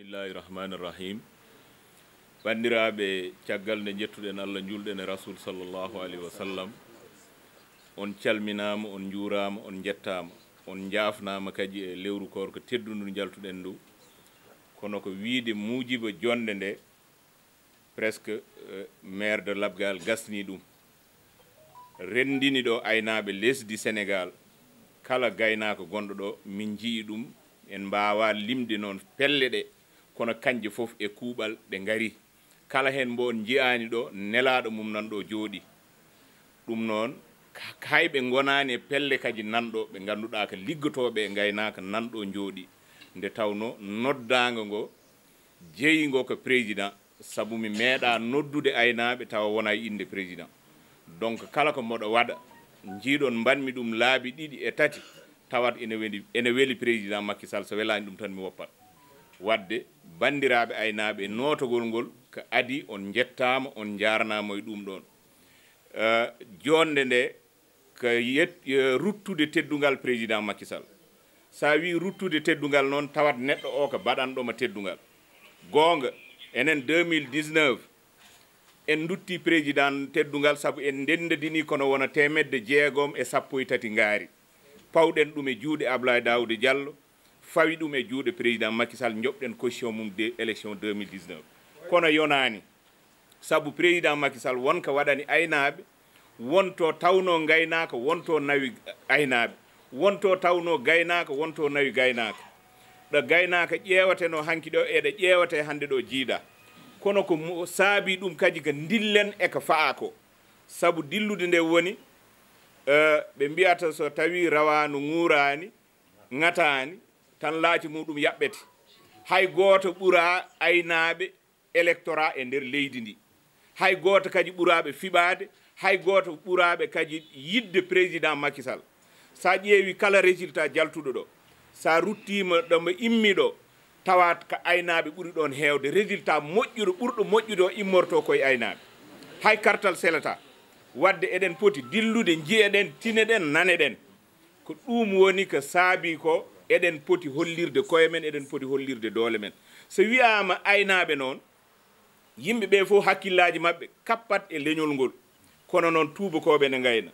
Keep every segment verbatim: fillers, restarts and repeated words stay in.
Bismillahi rahmani rahim. Banndiraaɓe, caggal nde njettuɗen Allah, njuulɗen e Rasul sallallahu alaihi wa sallam, on calminaama, on njuuraama, on njettaama, on njaafnaama kadi e lewru koorka teddundu njaltuɗen ndu. Kono ko wiide muujiba jonnde nde, presque, eh, maire de Labgal gasni ɗum. Renndini ɗo aynaaɓe lesdi Senegaal, kala gaynaako gonɗo ɗo, min njii ɗum, en mbaawaa limde noon pelle ɗe, kono kañje fof e kuuɓal ɗe ngari. Kala heen mbo on njiyaani ɗo, nelaaɗo mum nan ɗo jooɗi. Ɗum noon, ka-, hay ɓe ngonaani e pelle kadi nan ɗo, ɓe ngannduɗaa ko liggotooɓe e ngaynaaka nan ɗo jooɗi. Nde tawnoo noddaango ngo jeyi ngo ko président, sabu mi meeɗaa noddude aynaaɓe tawa wonaa e innde président. Donc, kala ko mboɗo waɗa, njiiɗon mbaɗmi ɗum laabi ɗiɗi e tati, tawat ene weli, ene weli président Macky Sall, so welaani ɗum tan mi woppat. Waɗde, banndiraaɓe aynaaɓe, nootogol ngol ko adii, on njettaama, on njaarnaama e ɗum ɗoon. Eh, joonde nde, ko yet-, eh, ruttude teddungal président Macky Sall. So a wii ruttude teddungal noon, tawat neɗɗo o ko baɗanɗo ma teddungal. Goonga, enen deux mille dix-neuf, en ndutti président teddungal sabu en ndenndadini kono wona teemedde jeegom e sappo e tati ngaari. Pawɗen ɗum e juuɗe Ablaye Daouda Diallo, fawi ɗum e juuɗe président Macky Sall, njoɓɗen caution mum de élection deux mille dix-neuf. Kono yonaani, sabu président Macky Sall won ko waɗani aynaaɓe, won to tawnoo ngaynaaka, won to nawi aynaaɓe, won to tawnoo gaynaaka, won to nawi gaynaaka. Ɗo gaynaaka ƴeewatenoo hanki ɗo, eɗo ƴeewate hannde ɗo jiida. Kono ko mo-, saabii ɗum kadi ko ndillen e ko fa'a ko. Sabu dillude nde woni, eh, ɓe mbiyata so tawii rawaandu ŋuuraani, ŋataani, tan laaci muɗum yaɓɓete. Hay gooto ɓuraa aynaaɓe électorat e nder leydi ndi. Hay gooto kadi ɓuraaɓe fiɓaade, hay gooto ɓuraaɓe kadi yiɗde président Macky Sall. So a ƴeewi kala résultat jaltuɗo ɗo, so a ruttiima ɗo mo immi ɗo, tawat ko aynaaɓe ɓuri ɗoon heewde. Résultat moƴƴuɗo, ɓurɗo moƴƴude o immorto koye aynaaɓe. Hay kartal selata. Waɗde eɗen poti dillude, njiyeɗen, tineɗen, naneɗen. Ko ɗum woni ko saabii ko eɗen poti hollirde koye men, eɗen poti hollirde doole men. So wiyaama aynaaɓe noon, yimɓe ɓe fof hakkillaaji maɓɓe kappat e leñol ngol. Kono noon tuubakooɓe ne ngayna,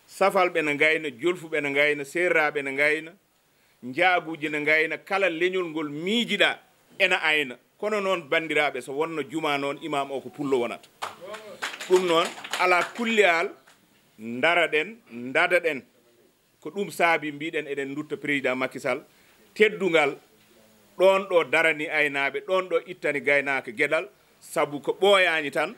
safalɓe ne ngayna, jolfuɓe ne ngayna, seerraaɓe ne ngayna, njaaguuji ne ngayna, kala leñol ngol miijiɗaa ena ayna. Kono noon, banndiraaɓe, so wonno juma noon, imaam o ko pullo wonata. Ɗum noon, alaa kulli aal, ndaraɗen, ndadaɗen. Ko ɗum saabi mbiɗen eɗen ndutta président Macky Sall teddungal ɗoon ɗo darani aynaaɓe, ɗoon ɗo ittani gaynaaka geɗal, sabu ko ɓooyaani tan,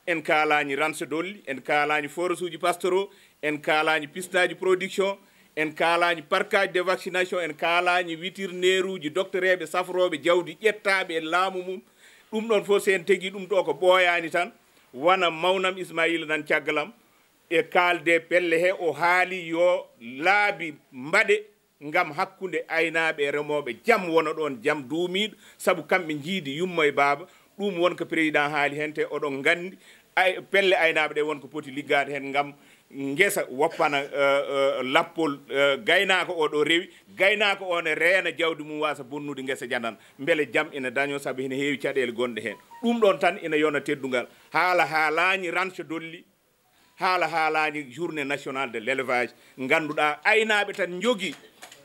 en kaalaani ranse dolli, en kaalaani forage uji pastoraux, en kaalaani piste aji production, en kaalaani parc aji de vaccination, en kaalaani vétérinaire uji, docteur eɓe safrooɓe jawdi ƴettaaɓe e laamu mum. Ɗum ɗoon fof, so en tegi ɗum ɗo ko ɓooyaani tan, wona mawnam Ismaïla nan caggalam, e kaalde pelle he, o haali yo laabi mbaɗe ngam hakkunde aynaaɓe e remooɓe, jam wona ɗoon, jam duumiiɗo, sabu kamɓe njiidi yumma e baaba. Ɗum won ko président haali heen, te oɗon nganndi ay-, pelle aynaaɓe ɗe won ko poti liggaade heen ngam ngesa woppana, eh, eh, lappol, eh, gaynaako o ɗo rewi, gaynaako o ne reena jawdi mum waasa bonnude ngesa janan, mbele jam ina dañoo, sabu ene heewi caɗeele gonɗe heen. Ɗum ɗoon tan ina yona teddungal. Haala haalaani ranche dolli, haala haalaani journée nationale de l'élevage, ngannduɗaa aynaaɓe tan njogi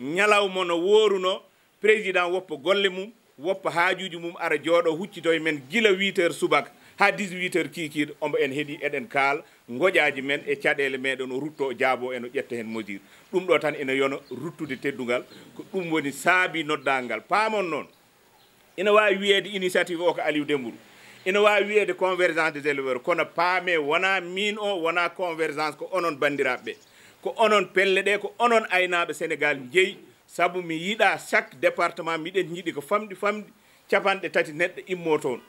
ñalawma no wooruno, président woppa golle mum, woppa haajuuji mum, ara jooɗo huccito e men gila huit heures subaka haa dix-huit heures kiikiiɗe, omo en heɗi eɗen kaala ngoƴaaji men e caɗeele meɗen, o rutto o jaabo en, o ƴetta heen mesure. Ɗum ɗo tan ina yona ruttude teddungal, ko ɗum woni saabi noddaangal. Paamon noon, ina waawi wiyeede initiative o ko Aliou Dembourou, ina waawi wiyeede convergence des éleveurs, kono paame wonaa miin o, wonaa convergence, ko onon banndiraaɓe ɓe, ko onon pelle ɗe, ko onon aynaaɓe Sénégal njeyi, sabu mi yiɗaa chaque département, miɗen njiɗi ko famɗi famɗi capanɗe tati neɗɗo immoo toon.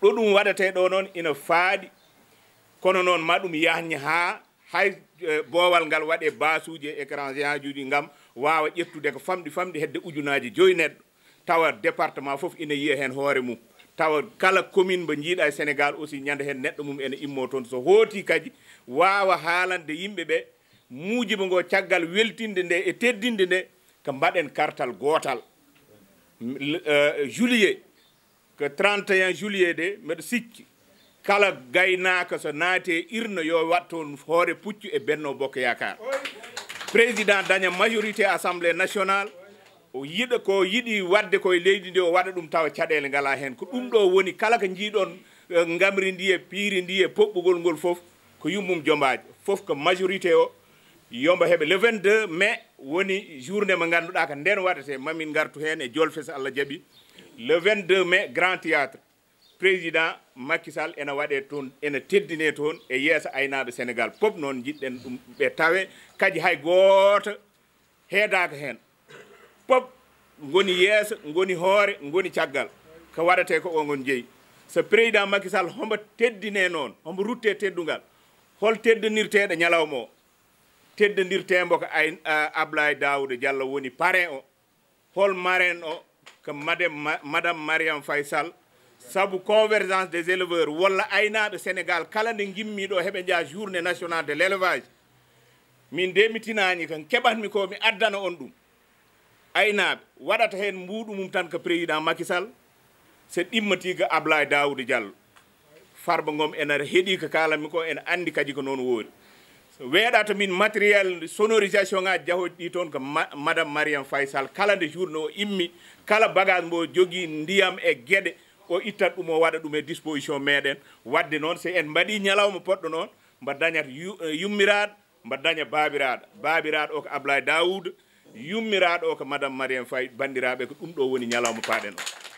Ɗo ɗum waɗatee ɗo noon ina faaɗi, kono noon ma ɗum yahña haa hay, eh, boowal ngal waɗee baasuuji e écran géant uji ngam waawa ƴettude ko famɗi famɗi hedde ujunaaji joyi neɗɗo, tawa département fof ina yiya heen hoore mum, tawa kala commune mbo njiiɗa e Sénégal aussi ñande heen neɗɗo mum ene immoo toon, so hooti kadi waawa haalande yimɓe ɓe muujiba ngo caggal weltinde nde e teddinde nde, ko mbaɗen kartal gootal. M-, l-, eh, juillet, Ko trente et un juillet de, mbeɗa sikki kala gaynaaka so naati e urne, yo waɗ toon hoore puccu e Benno Bokk Yaakaar. Président daña majorité Assemblée nationale, o yiɗa ko yiɗi waɗde ko e leydi ndi, o waɗa ɗum tawa caɗeele ngalaa heen. Ko ɗum ɗo woni kala ko njiiɗon, eh, ngamri ndi e piiri ndi e poɓɓugol ngol fof, ko yummum jombaajo. Fof ko majorité o, yo mbo heɓe. Le vingt-deux mai woni journée mo ngannduɗaa ko ndeen waɗetee, mamin ngartu heen e jolfe so Allah jaɓi. Le vingt-deux mai, Grand Théâtre, président Macky Sall ena waɗee toon, ena teddinee toon e yeeso aynaaɓe Sénégal pop. Noon njiɗɗen ɗum ɓe tawe, kadi hay gooto heedaaka heen. Pop ngoni yeeso, ngoni hoore, ngoni caggal. Ko waɗetee ko o ngon jeyi. So président Macky Sall hombo teddinee noon, hombo ruttee teddungal, hol teddinirteeɗo ñalawma o? Teddinirtee mbo ko ay, a, Ablaye Daouda Diallo woni parrain o. Hol marraine o? Ko madame, Ma-, madame Mariam Faye Sall. Sabu convergence des éleveurs walla aynaaɓe Sénégal kala nde ngimmi ɗo heɓe njaha journée nationale de l'élevage. Min de mi tinaani kan keɓatmi ko mi addana on ɗum. Aynaaɓe waɗata heen mbuuɗu mum tan ko président Macky Sall, so ɗimmatii ko Ablaye Daouda Diallo. Farba Ngom ena heɗii ko kaalanmi ko, ena anndi kadi ko noon woori. So weeɗata min matériel sonorisation ngaaji jahooji ɗi toon ko ma-, madame Mariam Faye Sall, kala nde journée o immi, kala bagage mbo jogii ndiyam e geɗe, o ittat ɗum, o waɗa ɗum e disposition meɗen. Waɗde noon, so en mbaɗii ñalawma poɗɗo noon, mbo dañat yu-, eh, yummiraaɗo, mbo daña baabiraaɗo. Baabiraaɗo o ko Ablaye Daouda, yummiraaɗo o ko madame Mariam Faye. Banndiraaɓe, ko ɗum ɗo woni ñalawma paaɗen o.